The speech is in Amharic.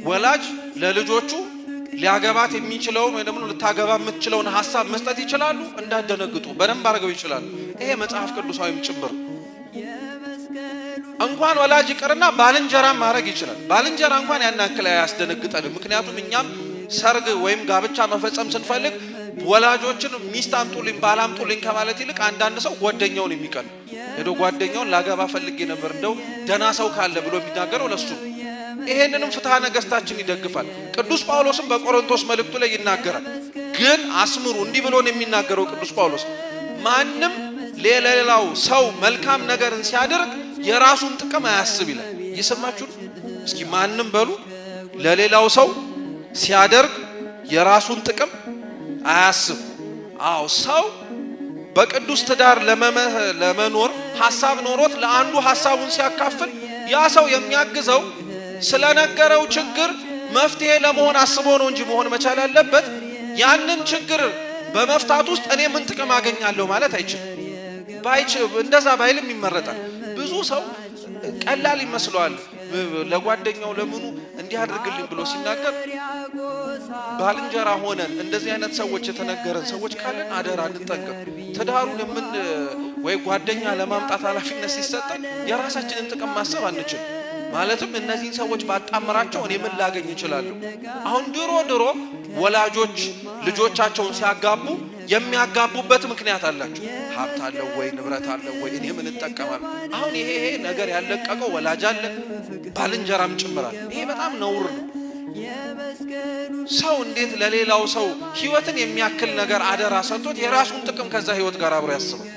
ወላጅ ለልጆቹ ሊያገባት የሚችለውን ወይ ደግሞ ልታገባ የምትችለውን ሀሳብ መስጠት ይችላሉ። እንዳደነግጡ በደንብ አድርገው ይችላሉ። ይሄ መጽሐፍ ቅዱሳዊም ጭምር። እንኳን ወላጅ ይቅርና ባልንጀራም ማድረግ ይችላል። ባልንጀራ እንኳን ያን ያክል አያስደነግጠንም። ምክንያቱም እኛም ሰርግ ወይም ጋብቻ መፈጸም ስንፈልግ ወላጆችን ሚስት አምጡልኝ ባል አምጡልኝ ከማለት ይልቅ አንዳንድ ሰው ጓደኛውን የሚቀል ሄዶ ጓደኛውን ላገባ ፈልጌ ነበር እንደው ደህና ሰው ካለ ብሎ የሚናገረው ለሱ። ይሄንንም ፍትሐ ነገስታችን ይደግፋል። ቅዱስ ጳውሎስም በቆሮንቶስ መልእክቱ ላይ ይናገራል። ግን አስምሩ፣ እንዲህ ብሎ ነው የሚናገረው ቅዱስ ጳውሎስ፣ ማንም ለሌላው ሰው መልካም ነገርን ሲያደርግ የራሱን ጥቅም አያስብ ይላል። እየሰማችሁ እስኪ ማንም በሉ፣ ለሌላው ሰው ሲያደርግ የራሱን ጥቅም አያስብ። አዎ፣ ሰው በቅዱስ ትዳር ለመኖር ሐሳብ ኖሮት ለአንዱ ሐሳቡን ሲያካፍል ያ ሰው የሚያግዘው ስለነገረው ችግር መፍትሄ ለመሆን አስቦ ነው እንጂ መሆን መቻል ያለበት ያንን ችግር በመፍታት ውስጥ እኔ ምን ጥቅም አገኛለሁ ማለት አይችልም። እንደዛ ባይልም ይመረጣል። ብዙ ሰው ቀላል ይመስለዋል። ለጓደኛው ለምኑ እንዲህ አድርግልኝ ብሎ ሲናገር ባልንጀራ ሆነን እንደዚህ አይነት ሰዎች የተነገረን ሰዎች ካለን አደራ እንጠንቀቅ። ትዳሩን የምን ወይ ጓደኛ ለማምጣት ኃላፊነት ሲሰጠን የራሳችንን ጥቅም ማሰብ አንችልም። ማለትም እነዚህን ሰዎች ባጣምራቸው እኔ ምን ላገኝ እችላለሁ? አሁን ድሮ ድሮ ወላጆች ልጆቻቸውን ሲያጋቡ የሚያጋቡበት ምክንያት አላቸው። ሀብት አለው ወይ፣ ንብረት አለው ወይ፣ እኔ ምን እጠቀማለሁ? አሁን ይሄ ነገር ያለቀቀው ወላጅ አለ፣ ባልንጀራም ጭምራል። ይሄ በጣም ነውር ነው። ሰው እንዴት ለሌላው ሰው ህይወትን የሚያክል ነገር አደራ ሰጥቶት የራሱን ጥቅም ከዛ ህይወት ጋር አብሮ ያስባል?